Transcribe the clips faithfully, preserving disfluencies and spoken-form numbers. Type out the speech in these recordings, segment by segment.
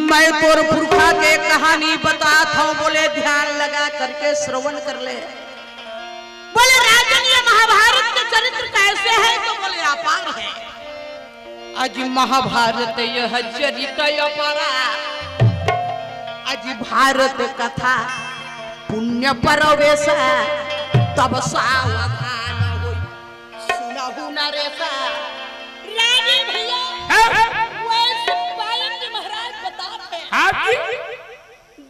मैं तोर पुरखा के कहानी बतात हूँ, बोले ध्यान लगा करके श्रवण कर ले। बोले राजन, ये महाभारत के चरित्र कैसे है? तो बोले अपार है। अजी महाभारत यह चरित अपारा, अजी भारत कथा पुण्य परवेश, तब सावधान होई सुनहु नरेश। रागी भैया, हाँ। वैसे पायन जी महाराज बताते हैं। हाँ जी।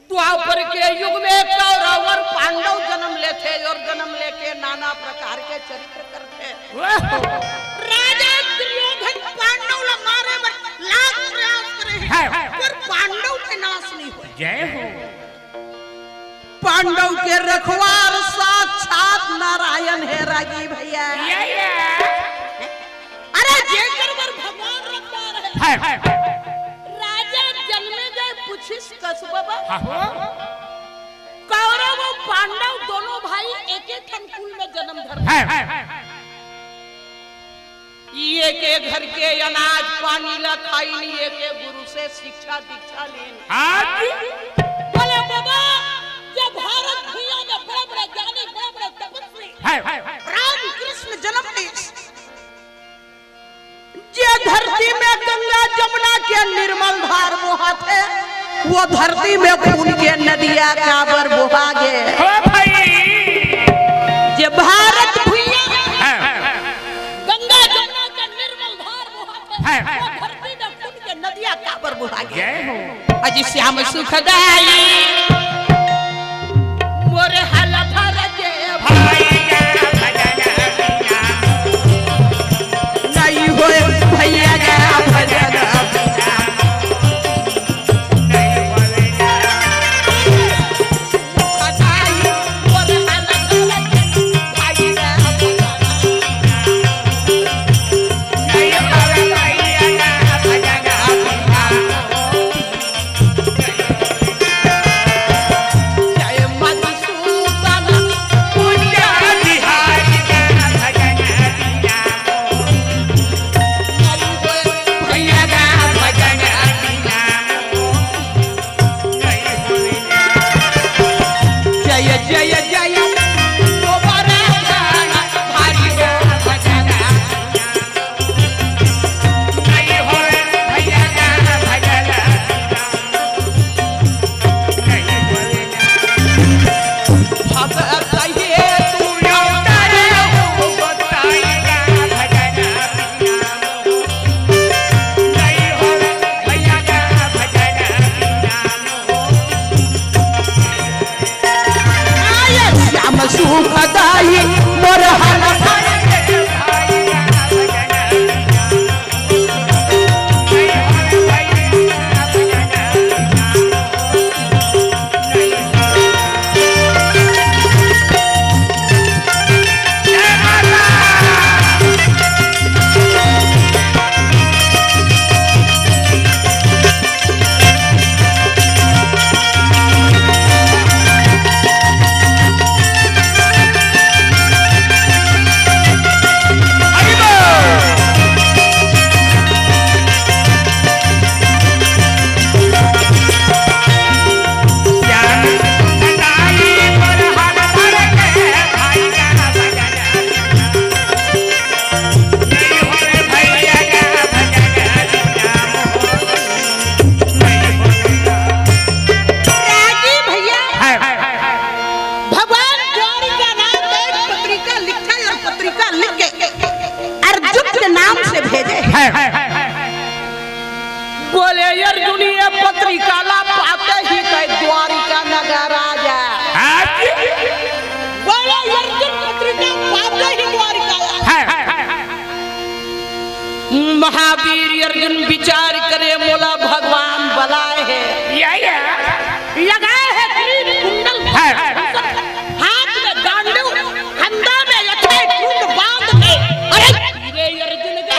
द्वापर के युग में कौरव और पांडव जन्म लेथे और जन्म लेके नाना प्रकार के चरित्र करथे। वाह। राजा दुर्योधन पांडव ला मारे बर लाख प्रयास करे हे, हाँ। पर पांडव के नाश नहीं होय। जय हो। पांडव के रखवार साक्षात नारायण हे रागी भैया। या, या। अरे जेकर बर भगवान रखवार हे। हाँ। राजा जनमेजय पूछिस कस बाबा। हाँ। कौरव अउ पांडव दोनों भाई एक एक ठन कुल में जन्म धर। हाँ। ये के घर के अनाज पानी ला खाइन, ये के गुरु से शिक्षा दीक्षा लीन। हाँ जी। बोले बाबा, ये भारत भुइयां में बड़े बड़े ज्ञानी, बड़े बड़े तपस्वी हाँ। राम कृष्ण जन्म लीन। जे धरती में गंगा जमुना के निर्मल धार बोहाथे, वो धरती में खून के नदिया काबर बोहा गे? हो भाई। जे भारत भुइयां हाँ। गंगा जमुना के निर्मल धार बोहाथे, हाँ। वो धरती में खून के नदिया काबर बोहा गे? जय हो। अजी श्याम सुखदाई मोरे हाल भर के भाई गा भजन बिना। नहीं होय भैया गा भजन बिना। नहीं होय गा। सुखदाई मोरे हाल भर के भाई गा भजन बिना। नहीं होय भैया गा भजन बिना। जय जय जय। श्याम सुखदाई मोर हर रागी भैया, हाँ। भगवान द्वारिकानाथ एक पत्रिका लिखे और पत्रिका लिख के अर्जुन के नाम से भेजे। हाँ। बोले अर्जुन ये पत्रिका ला पाते ही कहे द्वारिका नगर राजा। हाँ। बोले अर्जुन पत्रिका पाते ही द्वारिका आया। हाँ। महावीर अर्जुन विचार करे, मोला भगवान बलाए हे। या, या। लगाए हे ग्रीन कुंडल, हाँ। हाथ में गांडू, फंदा में अक्षय कुंड बांध के। अरे, रे अर्जुन का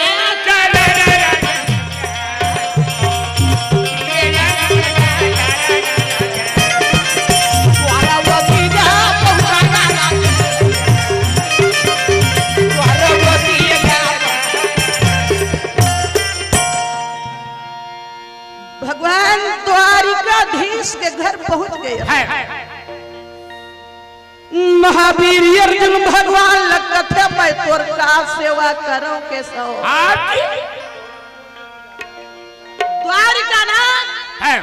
भगवान द्वार द्वारिकाधीश के घर पहुंच गए। है। महावीर अर्जुन भगवान ल कथे, "मैं तोर का सेवा करूं केशव?" हाँ जी। द्वारिकानाथ है।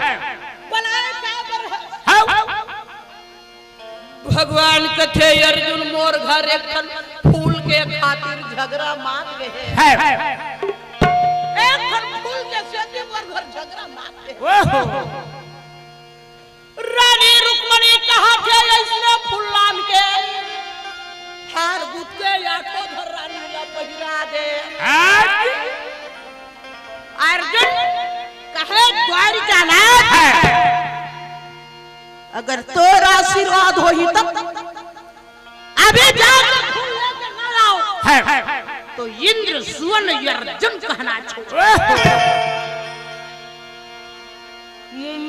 बनाए का बर है। हाँ। भगवान कथे, "अर्जुन, मोर घर एक ठन फूल के खातिर झगरा मात गे हे।" है। एक ठन फूल के सेती मोर घर झगरा मात गे हे। ओहो। रानी रुक्मणी कहाथे, "अइसने फूल लान के हार गुथ के आठो धर रानी ला पहिरा दे।" हाँ। अर्जुन कहे, "द्वारिकानाथ, है। अगर तोर आशीर्वाद होही तब अभी जाके फूल लेके न आओ।" है। तो इंद्र सुवन अर्जुन कहना छोड़।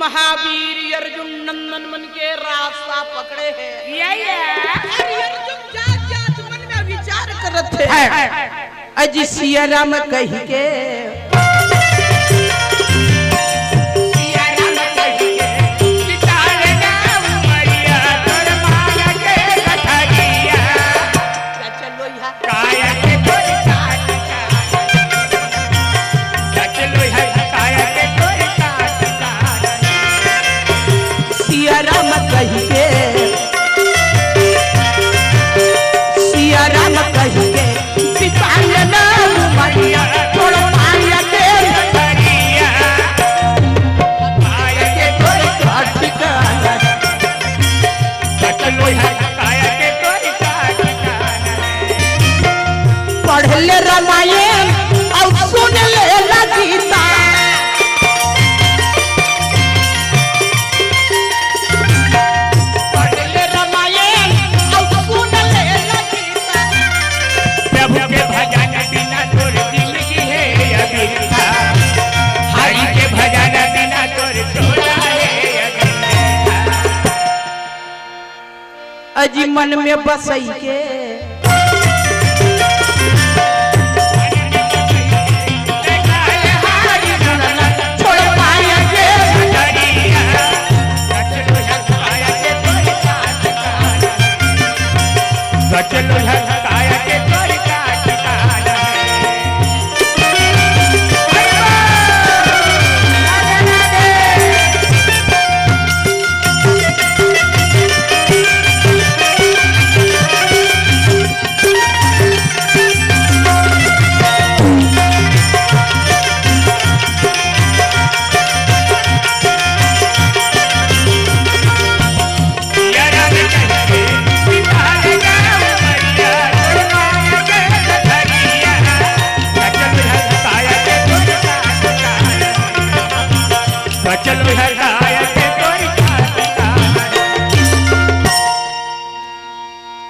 महावीर अर्जुन नंदन मन के रास्ता पकड़े हे। या, या। अरे अर्जुन जात जात मन में विचार करत हे। है। अजी सिया राम कहि के। सिया राम कहि के, बितावे ना उमरिया, तोर मांग के गठरिया। चलो यहाँ। काया के तोरी काट काट। चलो यहाँ, काया के तोरी काट काट। सिया राम कहि के, सिया राम कहि के, बिताल ना उमरिया, छोड़ पाया के उमरिया, पाया के तोरी का ठिकाना। बचलो है काया के तोरी का ठिकाना। पढ़ ले रामायण और सुन ले ला गीता। पढ़ ले रामायण और सुन ले ला गीता। प्रभु के भजन बिना तोर जिंदगी है अभी। हरि के भजन बिना तोर छोड़ा है अभी। अजी मन में बसई के। छोड़ पाएंगे।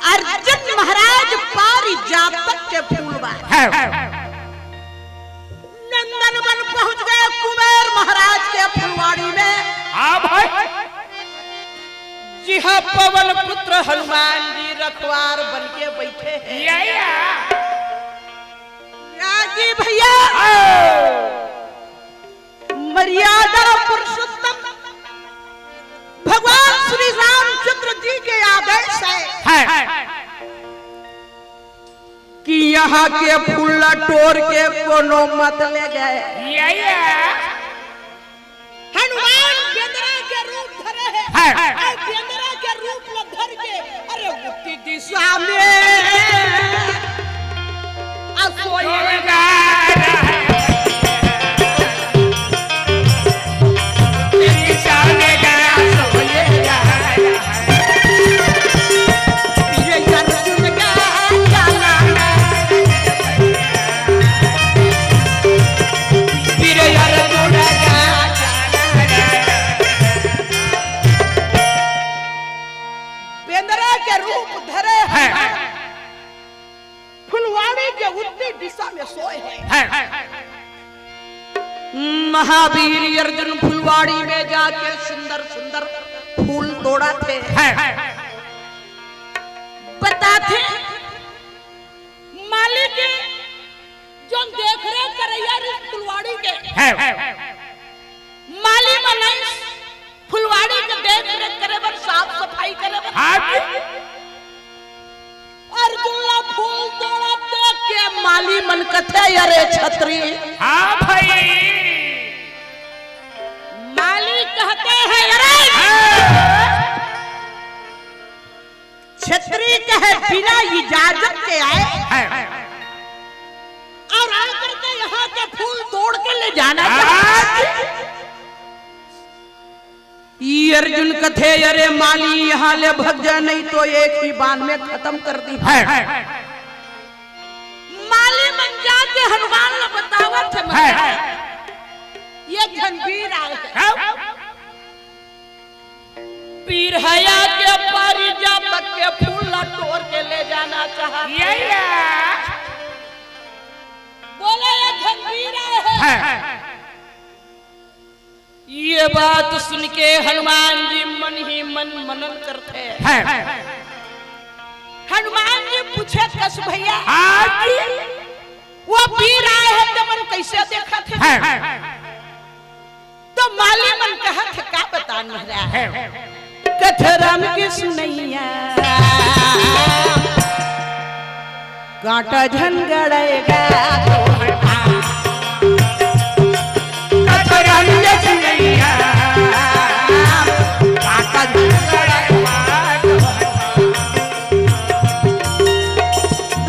अर्जुन महाराज पारिजातक के फूल बार। है। नंदन वन पहुंच गए कुबेर महाराज के फुलवाड़ी में। हाँ भाई। जिहां पवन पुत्र हनुमान जी रखवार बन के बैठे हैं। या, या। रागी भैया। आओ। मर्यादा पुरुषोत्तम भगवान श्री रामचंद्र जी के आदेश है। है। कि यहाँ के फूल ला टोर के कोनो मत ले गए। या, या। हनुमान बेंदरा के रूप धरे हे। है। अउ बेंदरा के रूप ला धर के, अरे, उत्ती दिशा में आ सोए। बेंदरा के रूप धरे हे। फुलवाड़ी के उत्ती दिशा में सोए हे। महावीर अर्जुन फुलवाड़ी में जाके सुंदर सुंदर फूल तोड़त हे। बताथे, मालिक जोन देख रेख करइया रहिस फुलवाड़ी के, माली मन आइस, छत्री। हाँ भाई। माली कहते हैं, अरे हाँ। छत्री कहे बिना इजाजत के आए हैं। और आकर के यहाँ के फूल तोड़ के ले जाना हाँ। चाहते हैं। ई अर्जुन कथे, "अरे माली, यहाँ ले भग जा, नहीं तो एक ही बाण में खतम कर दिही।" है। माली मन जाके हनुमान ला बतावत हे, है। "महाराज, ये झन वीर आए हे।" है। पीर हया के पारी जा, बक के फूल ला तोड़ के ले जाना चाहत हे। ये या। बोले, "ये झन वीर आए हे।" है। ये बात सुन के हनुमान जी मन ही मन मनन करथे। है। हनुमान जी पूछे, "कस भैया, हाँ जी। वो वीर आए हे, त मन कैसे देखथे?" है। तो माली मन कहत हे, "का बतान महाराज?" है। कथा राम के सुनैया, कांटा झन गड़ेगा। कथा राम के सुनैया, कांटा झन गड़ेगा।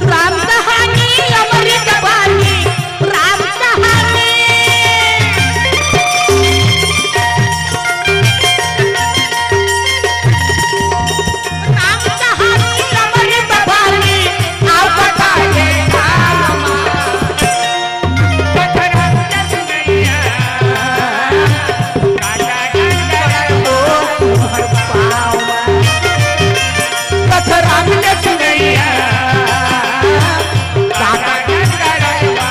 राम कहानी अमृत बानी, राम कहानी। राम कहानी अमृत बानी, आओ बताए रामा। कथा राम के सुनैया, कांटा झन गड़ेगा।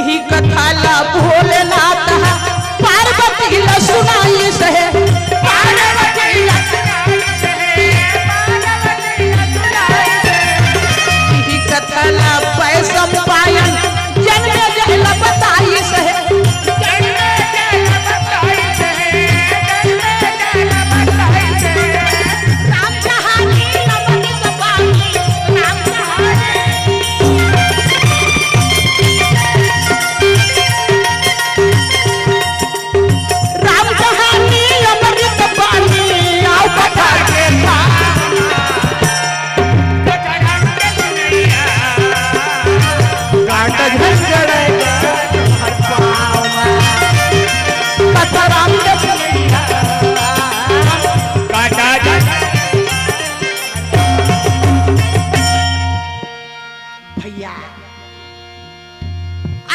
इही कथा ला भोलेनाथ ह पार्वती ला सुनाइस हे। पार्वती ला सुनाइस हे, पार्वती ला सुनाइस हे। इही कथा ला वैशंपायन जनमेजय ला बताइस हे। जनमेजय ला बताइस हे, जनमेजय ला बताइस हे। राम कहानी अमृत बानी, राम कहानी। राम कहानी अमृत बानी, आओ कथा के पानी। कांटा झन गड़ेगा तुम्हर पाँव मा। कथा राम के सुनैया, कांटा झन। भैया,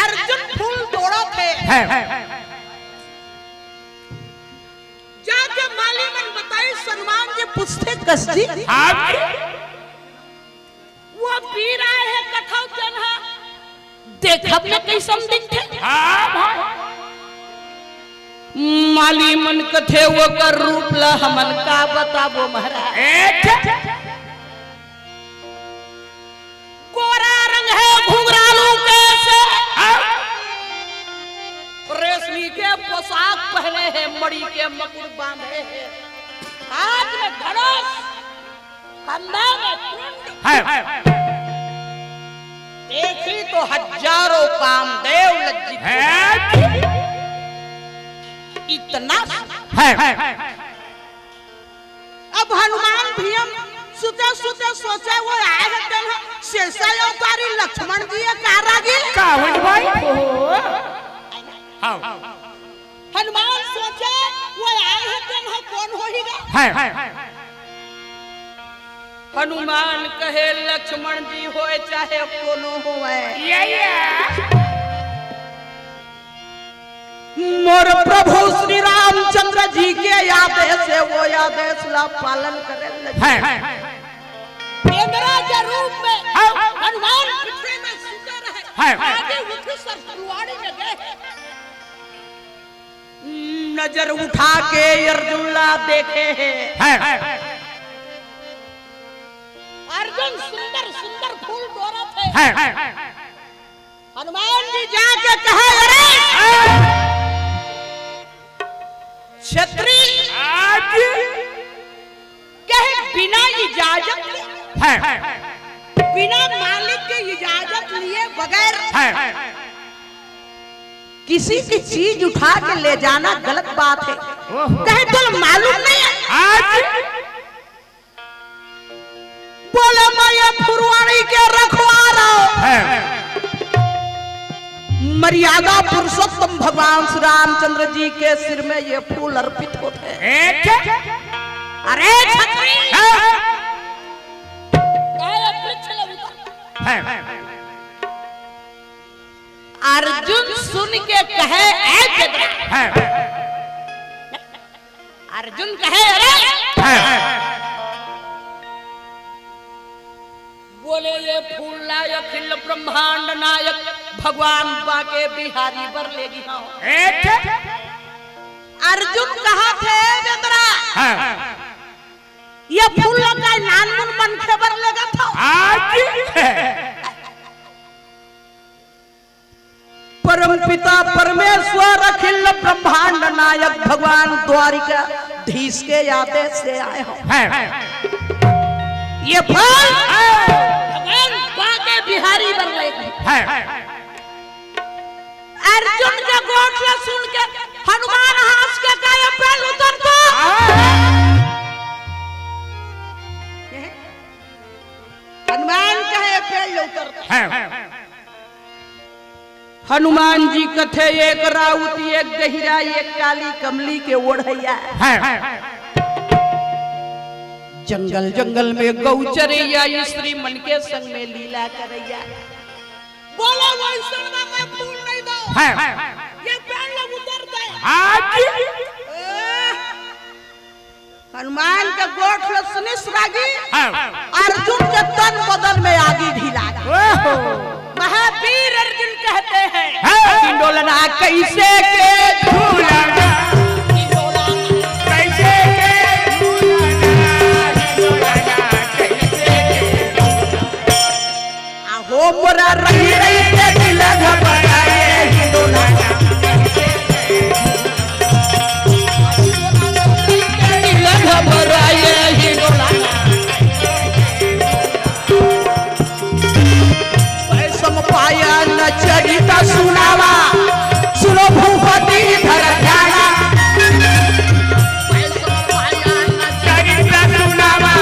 अर्जुन फूल तोड़त हे। है। जाके माली मन बताइस, हनुमान जी पूछथे, "कस जी?" हाँ जी। "वो वीर आए हे कथव तेन ह, देखब न कइसन दिखथे?" हाँ भाई। माली मन कथे, "ओकर रूप ला हमन का बताबो महाराज।" ए, छे, छे, छे। गोरा रंग हे, घुंघरालू केस हे। हाँ। रेशमी के पोशाक पहने हे, मणि के मुकुट बांधे हे। हाथ में धनुष, कंधा में त्रिशूल। है। देखी तो हजारों कामदेव लज्जित हो जाए। इतना है। अब हनुमान भीम सुते सुते सोचे, वो आए हे तेन ह, शेषा अवतारी लक्ष्मण जी हे का रागी? का होई भाई? ओहो। हाँ। हनुमान सोचे, वो आए हे तेन ह कोन होही गा? है। हनुमान कहे, लक्ष्मण जी होय चाहे कोनो होय। ये, ये। मोर प्रभु श्री रामचंद्र जी के आदेश हे, वो आदेश ला पालन करे लगे। है। इंद्र के रूप में हाँ। हनुमान पृथ्वी में सुते रहे। है। आगे उठ सर फुलवाड़ी में गए। नजर उठा के अर्जुन ला देखे हे। हैं। अर्जुन सुंदर सुंदर फूल टोरत हे। हैं। हनुमान जी जाके कहे, "अरे क्षत्रिय, आज कहे बिना इजाजत के, हैं। बिना मालिक के इजाजत लिए बगैर हैं। किसी की चीज उठा के ले जाना गलत बात है।" ओहो। कहे, "तुम मालूम नहीं है?" आज बोले, "मैं ये फुलवाड़ी के रखवार हूँ।" हैं। मर्यादा पुरुषोत्तम भगवान श्री रामचंद्र जी के सिर में ये फूल अर्पित होते हैं। एक। अरे क्षत्रिय, हैं। कहे, "वृक्ष ले उतर।" हैं। अर्जुन सुन के कहे, "ए बेदरा।" हैं। अर्जुन कहे, "अरे।" हैं। बोले, "ये फूल ला अखिल ब्रह्मांड नायक भगवान बांके बिहारी बर लेगिहौं।" एक। अर्जुन कहत हे, "बेदरा, हैं। ये फूल ला काय नानमुन मनखे बर लेगत हव?" आज परम पिता परमेश्वर अखिल ब्रह्मांड नायक भगवान द्वारिकाधीश के आदेश से आए हौं। हैं। ये फल भगवान बांके बिहारी बर लेगिहौं। हैं। अर्जुन के गोठ ला सुन के हनुमान हंस के कहे, "पेड़ उतर तो।" हनुमान कहे, "पेड़ उतर तो।" हैं। हनुमान जी कथे, "एक राउत, एक गहिरा, एक काली कमली के ओढ़इया।" हैं। जंगल जंगल में गऊ चरइया, स्त्री मन के संग में लीला करइया।" बोले, "वइसन ला मैं फूल नहीं दंव।" हैं। ये पेड़ ला उतर दे। आज ए, हनुमान के गोठ ला सुनिस रागी, हैं। अर्जुन के तन बदन में आगी ढिला। ओहो। महावीर अर्जुन कहते हैं, हैं। हिंडोलना कैसे के झूलना, हिंडोलना कैसे के झूलना, हिंडोलना कैसे के झूलना। आ हो मोरा रही रही के दिल घबराए हिंडोला। दिल घबराए हिंडोला। वैषम्पायन चरित सुनावा, सुनो भूपति धर ध्याना। वैषम्पायन चरित सुनावा,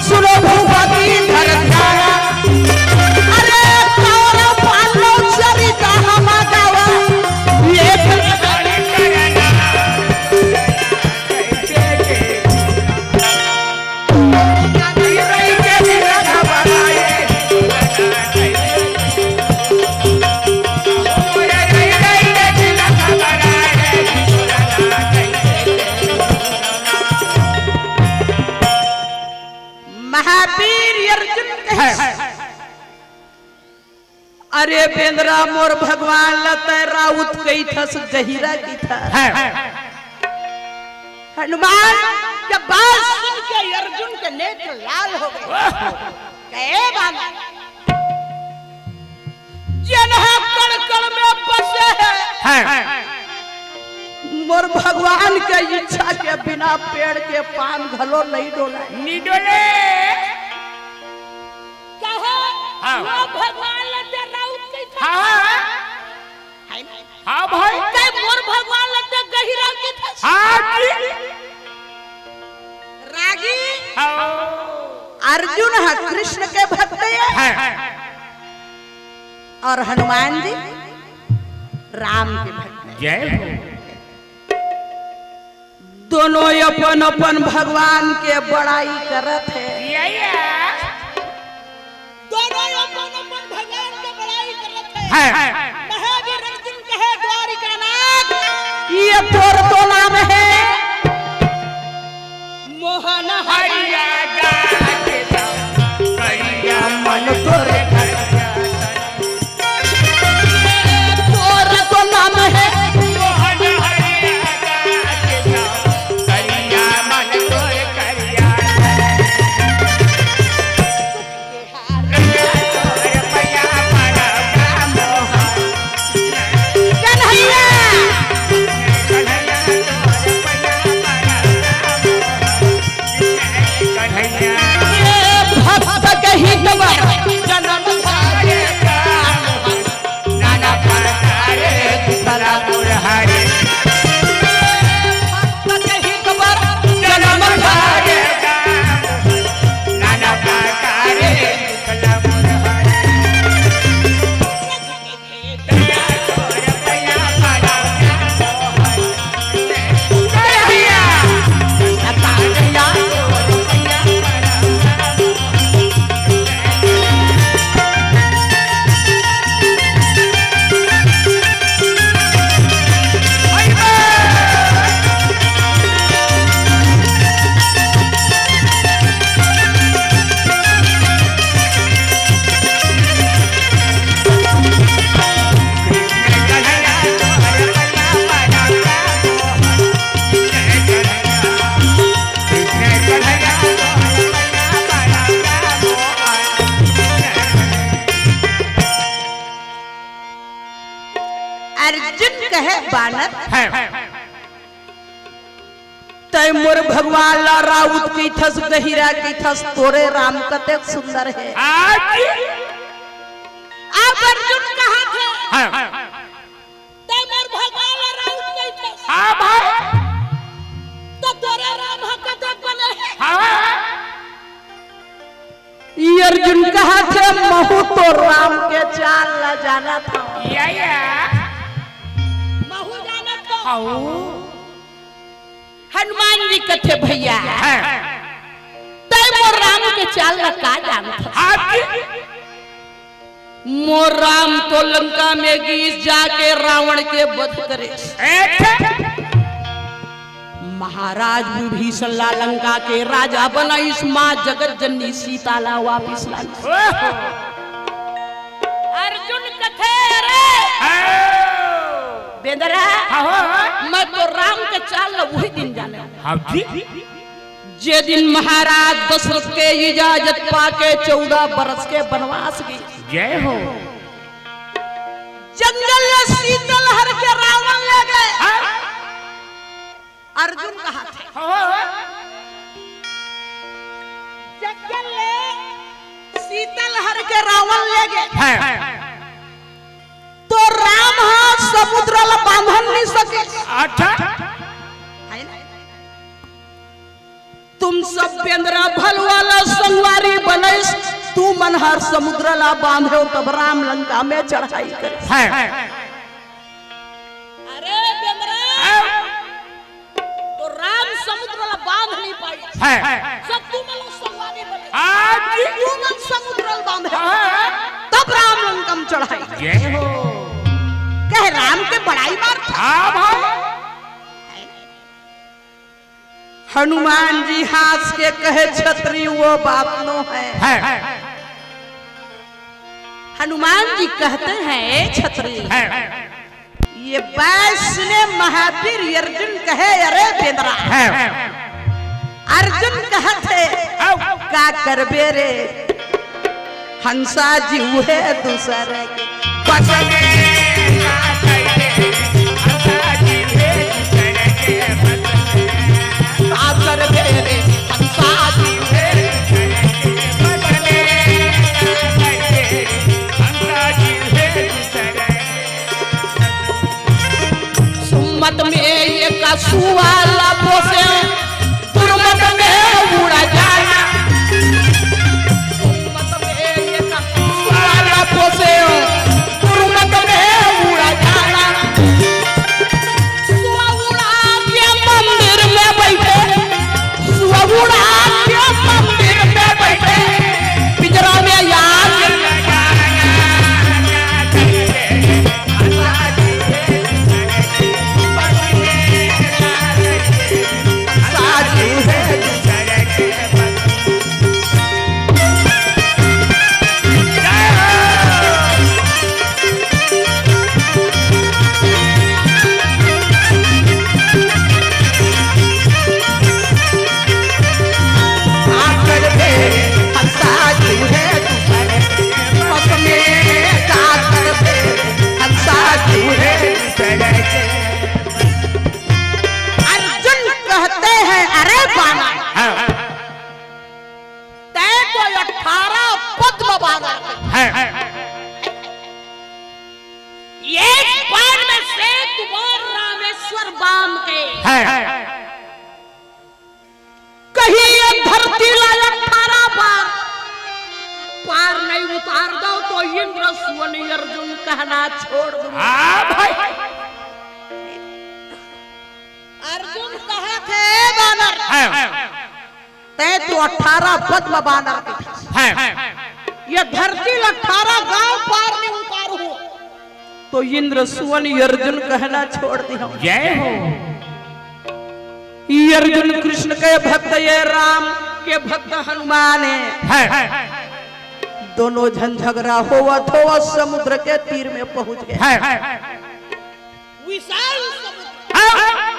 सुनो भूपति धर ध्याना। अरे कौरव पांडव चरित हम गावा, एक महावीर अर्जुन कहे, "अरे बेंदरा, मोर भगवान ल तैं राउत कहिथस, गहिरा कहिथस।" हैं। हनुमान के बात सुन के अर्जुन के नेत्र लाल हो गए। कहे, "बाबा, जेन ह कण कण में बसे हे, हैं। मोर भगवान के इच्छा के बिना पेड़ के पान घलो नहीं डोला।" नहीं डोले। कहे, हाँ। वो भगवान ल तैं राउत कहिथस। हाँ, हाँ। है ना? हाँ भाई। तैं मोर भगवान ल तैं गहिरा कहिथस। हाँ जी। रागी। हाँ। अर्जुन ह कृष्ण के भक्त हे। हाँ। और हनुमान जी राम के भक्त हे। जय हो। दोनों अपन अपन भगवान के बड़ाई करत हे। या, या। दोनों अपन अपन भगवान के बड़ाई करत हे। हैं। महावीर अर्जुन कहे, "द्वारिकानाथ, ये तोर तो नाम हे मोहन हरिया, करिया मन तोर करिया।" तोर तो नाम हे मोहन हरिया। है। तै मोर भगवान ला राउत कहिथस, गहिरा कहिथस, तोरे राम कतेक सुंदर हे। आज अब अर्जुन कहत हे, है। तै मोर भगवान ला राउत कहिथस। हाँ भाई। त तोरे राम ह कतेक बने हे। हाँ। ये अर्जुन कहत हे, महू तो राम के चाल ला जानत हँव। या, या। महू जानत हँव। हनुमान जी कथे, भैया, है। तै मोर राम के चाल ला का जानत हस? हाँ जी। मोर राम तो लंका में गिस, जाके रावण के वध करिस। अच्छा। महाराज विभीषण ला लंका के राजा बनाइस, माँ जगत जननी सीता ला वापिस लाइस। ओहो। अर्जुन कथे, अरे आओ। बेंदरा, हाँ, हाँ, हाँ। मैं तो राम के चाल ला उही दिन जानेंव। हाँ जी। जे दिन महाराज दशरथ के इजाजत पाके चौदह बरस के बनवास गे। जय हो। जंगल ले सीतल हर के रावण ले गे। हाँ। अर्जुन कहत हे। हाँ। जंगल ले सीतल हर के रावण ले गे। हाँ। तो राम ह समुद्र ला बांधन नइ सके। अच्छा। है ना? तुम सब बेंदरा भलुवा ला संगवारी बनइस, तुमन हर समुद्र ला बांधे हो, तब राम लंका में चढ़ाई करे। है। अरे बेंदरा, है। तो राम समुद्र ला बांध नइ पाइस। है। सब तुमन ला संगवारी बनइस। हाँ जी। तुमन समुद्र ला बांधे हो, हाँ। तब राम लंका में चढ़ाई करे। जय हो। कहे राम के बड़ाई मार। हाँ भाई। हनुमान जी हाँस के कहे, "छतरी, वो बात नो हे।" है। हनुमान जी कहते हैं, "ए छतरी, है। ये बात सुने महावीर अर्जुन कहे, अरे बेंदरा।" है। अर्जुन कहत हे, आओ। "का करबे रे?" हंसा जीव हे दूसर के। बस में ना कहिबे, हंसा जीव हे दूसर के बस में। का करबे रे, हंसा जीव हे दूसर के बस में ना कहिबे, हंसा जीव हे दूसर के। सुमत में एक सुआ ला पोसे, दुर्मत में उड़ा जाना। दुर्मत में एक सुआ ला पोसे, दुर्मत में उड़ा जाना। सुआ उड़ा के मंदिर में बैठे, सुआ उड़ा के मंदिर में बैठे, पिंजरा में यार अर्जुन कहते हैं, अरे बानर, हाँ। तै तो अठारह पद्म बानर। हाँ। एक बाण में से तुम्हार रामेश्वर बांध के। हाँ। कहीं ये धरती ला अठारह बार पार नहीं उतार दो तो इंद्र सुवन अर्जुन कहना छोड़ दूंगा। हाँ भाई। अर्जुन कहा थे बानर। हाँ। तै तो अठारह पद्म बानर के। हाँ। ये धरती ला अठारह गांव पार नहीं उतारू तो इंद्र सुवन अर्जुन कहना छोड़ दिहो। जय हो। ये अर्जुन कृष्ण के भक्त, ये राम के भक्त हनुमान हे। है। दोनों झन झगड़ा होवत होवत समुद्र के तीर में पहुंच गए। है। विशाल समुद्र। हाँ।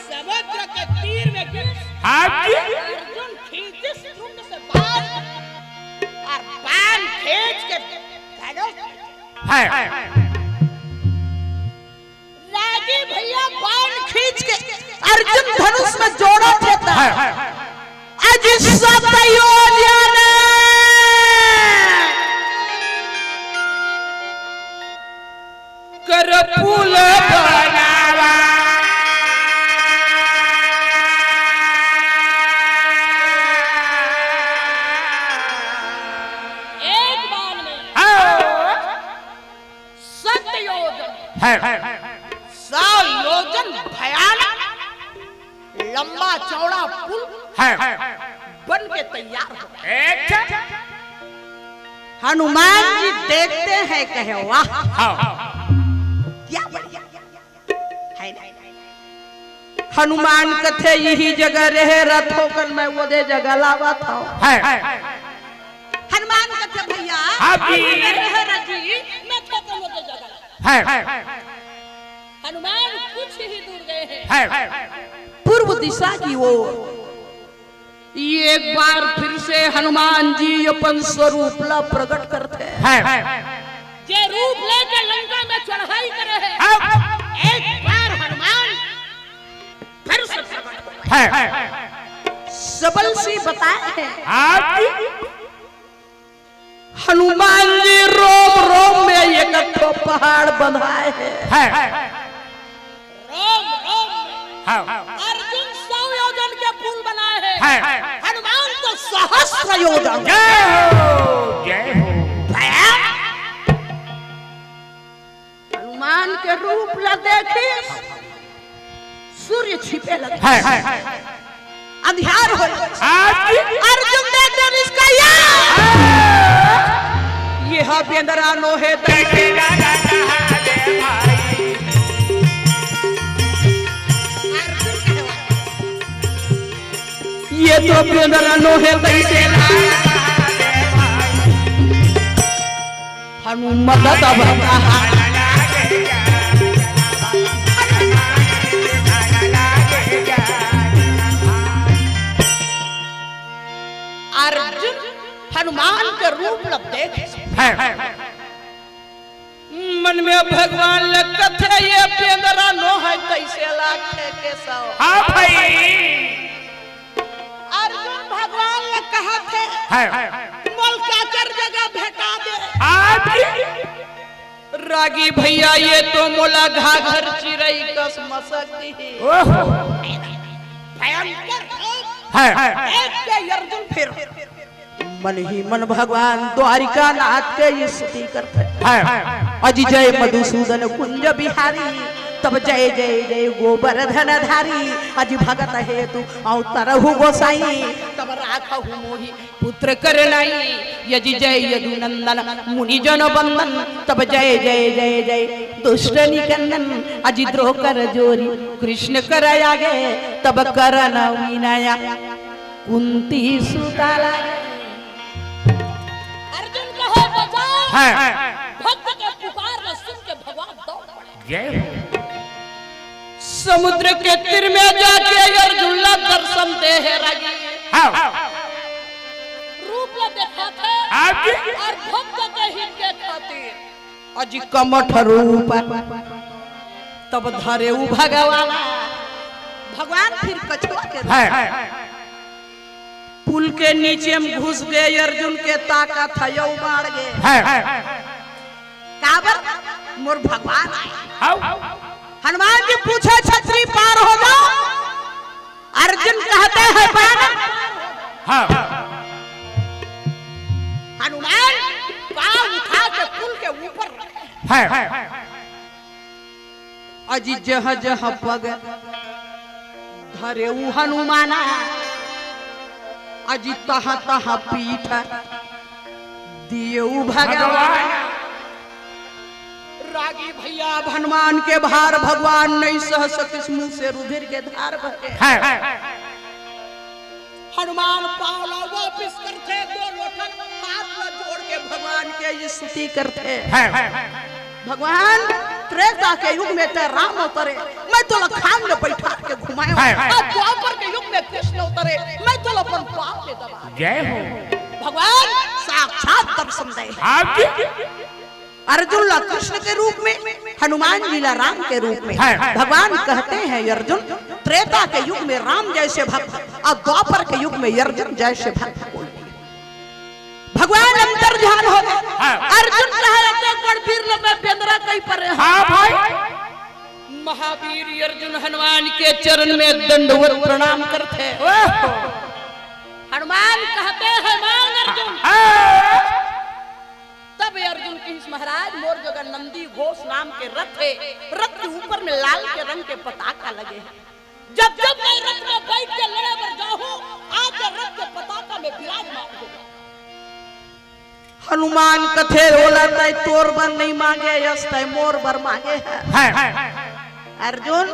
समुद्र के तीर में गिर। हाँ जी। अर्जुन खींचिस झुंड से बाण और बाण खींच के धनुष है। रागी भैया बाण खींच के अर्जुन धनुष में जोड़ा देता है। अज सत योजन कर पुल बनावा। एक बाण में हाँ। सत योजन है। सौ योजन भयानक लंबा चौड़ा पुल है। बन के तैयार हो। अच्छा। हनुमान जी देखते हैं, कहे, "वाह।" हाँ। क्या बढ़िया है ना? हनुमान कथे, "यही जगह रहे रथों कन, मैं वो दे जगह लावा था।" है। हनुमान कथे, "भैया, हाँ जी। यही जगह रहे रथ जी, मैं थोकन वो दे जगह लावा।" है। हनुमान कुछ ही दूर गए हैं। है। पूर्व दिशा की ओर एक बार फिर से हनुमान जी अपन स्वरूप ला प्रकट करते हैं। है। जे रूप लेके लंका में चढ़ाई करे हैं। है। एक बार हनुमान फिर से प्रकट होते हैं। है। सबल सिंह बताए हैं। आप हनुमान जी रोम रोम में एक ठो पहाड़ बंधाए हैं। है। रोम रोम में हाँ। अर्जुन सौ योजन के पुल बनाए हैं। है। हनुमान तो सहस्र योजन। जय हो, जय हो। भैया, हनुमान के रूप ला देखिस, सूर्य छिपे लगे। है। अंधियार हो। आज अर्जुन देख डर इसका यार। ये हा बेंदरा नो है तैसे। ये तो बेंदरा नो है तैसे। हनुमत तब कहा। अर्जुन हनुमान के रूप ला देख है। मन में भगवान ल कथे, "ये बेंदरा नो है, कैसे लागथे केशव?" हाँ भाई। अर्जुन भगवान ल कहत हे, है। "मोल काकर जगह भेटा दे।" आज रागी भैया, ये तो मोला घाघर चिरई कस मसक दिही। ओहो। भयंकर रूप। है। देख के अर्जुन फिर मन ही मन भगवान द्वारिका नाथ के स्तुति करथे। है। अजि जय मधुसूदन कुंज बिहारी, तब जय जय जय गोवर्धन धारी। अजि भगत हेतु अवतरहु गोसाई, तब राखहु मोहि पुत्र कर नाई। अजि जय यदुनंदन मुनि जन बंदन, तब जय जय जय जय दुष्ट निकंदन। अजि द्रोकर जोरी कृष्ण कर आगे, तब करन विनय कुंती सुता लागे। अर्जुन कहे बचाओ। है। भक्त के पुकार ल सुन के भगवान दौड़ पड़े। जय हो। समुद्र के तीर में जाके अर्जुन ला दर्शन दे हे रागी। हाँ। रूप ला देखाथे। हाँ जी। अउ भक्त के हित के खातिर। अजि कमठ रूप तब धरेउ भगवान। भगवान फिर कछुआ के रूप। है। पुल के नीचे में घुस गे अर्जुन के ताकत हे, अउ बाढ़ गे। है। काबर? मोर भगवान आए। हाउ। हनुमान जी पूछे, "छतरी पार हो जाओ?" अर्जुन कहते हैं, "बाण।" हाँ। हनुमान पाँव उठा के पुल के ऊपर रखे। है। अजि जह जह पग धरेउ हनुमाना, अजि तह तह पीठ दिएउ भगवान। रागी भैया, अब हनुमान के भार भगवान नहीं सह सकिस, मुंह से रुधिर के धार बहे। है। हनुमान पाँव ला वापिस करथे, दो लोटन हाथ ला जोड़ के भगवान के स्तुति करथे। है। भगवान, त्रेता के युग में ते राम अवतरे, मैं तोला खांग में बैठा के घुमाए। है। अब द्वापर के युग में कृष्ण अवतरे, मैं तोला अपन पाँव में दबा। जय हो। भगवान साक्षात दर्शन दे। आप जी। अर्जुन ला कृष्ण के रूप में, हनुमान जी ला राम के रूप में। हाँ। भगवान कहते हैं, अर्जुन, त्रेता के युग में राम जैसे भक्त और द्वापर के युग में अर्जुन जैसे भक्त बोल दिए। भगवान अंतर ध्यान हो गए। हाँ। अर्जुन कहे, "अतेक बड़ वीर ल मैं बेंदरा कहि परे हँव।" हाँ भाई। महावीर अर्जुन हनुमान के चरण में दंडवत प्रणाम करथे। ओहो। हनुमान कहते हैं, "मांग अर्जुन।" हाँ। तब अर्जुन कहिस, "महाराज, मोर जगह नंदी घोष नाम के रथ हे, रथ के ऊपर में लाल के रंग के पताका लगे हे। जब जब मैं रथ में बैठ के लड़े बर जाहूं, आज रथ के पताका में विराजमान हो।" हनुमान कथे, "ओला तय तोर बर नहीं मांगे, यस तय मोर बर मांगे है।" हाँ। अर्जुन,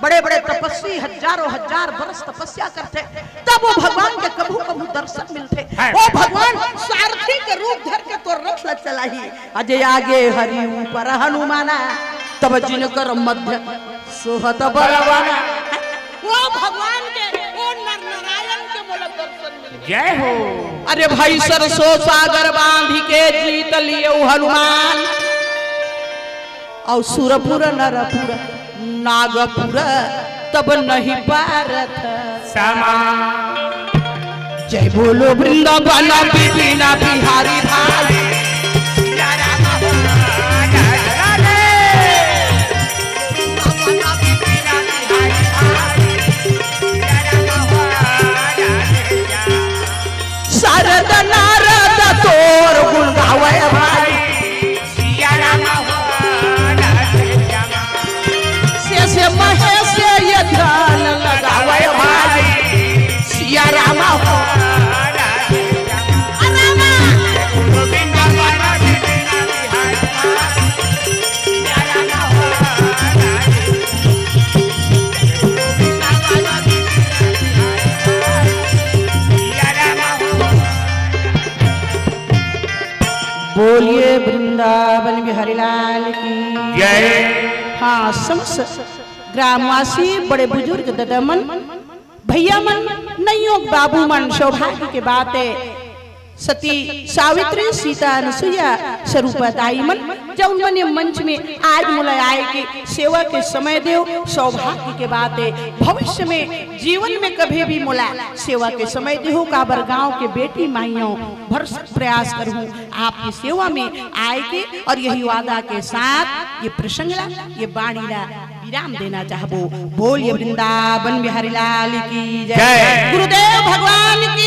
बड़े-बड़े तपस्वी हजारों हजार बरस तपस्या करथे, तब वो भगवान के कभू-कभू दर्शन मिलथे। हाँ। वो भगवान सारथी के रूप धर के तोर रथ ल चलाही। अजय आगे हरि ऊपर हनुमाना, तब जिनकर मध्य सोहत बलवाना। वो भगवान के, वो नर नारायण के मोला दर्शन मिले। जय हो। अरे भाई, सरसों सागर बांध के जीत लियो हनुमान, और सुरपुर नरपुर नागपुर तब नहीं पारथ समा। जय बोलो वृंदावन विपिन बिहारी भाई। सरद नारद तोर गुण गावे भाई। सिया राम हो, राधे श्याम। शेष महेश ये ध्यान लगावे भाई। सिया राम हो, राधे श्याम। गोविंद बाबा जी बिना बिहारी। सिया राम हो, राधे श्याम। गोविंद बाबा जी बिना बिहारी। सिया राम हो। बोलिए वृंदावन बिहारी लाल की जय। हाँ, समस्त ग्रामवासी, बड़े बुजुर्ग ददा मन, भैया मन, नैयो बाबू मन, सौभाग्य के बात है। सती सावित्री, सीता अनसुईया, स्वरूपा दाई मन, जउन मन ये मंच में आज मोला आए के सेवा के समय देव, सौभाग्य के बात है। भविष्य में जीवन में कभी भी मोला सेवा के समय देहू, काबर गांव के बेटी माइयों भरसक प्रयास करहूँ आपकी सेवा में आए के, और यही वादा के साथ ये प्रसंग ला, ये बाणी ला विराम देना चाहबो। बोलिए वृंदावन बिहारी लाल की जय। जय। गुरुदेव भगवान की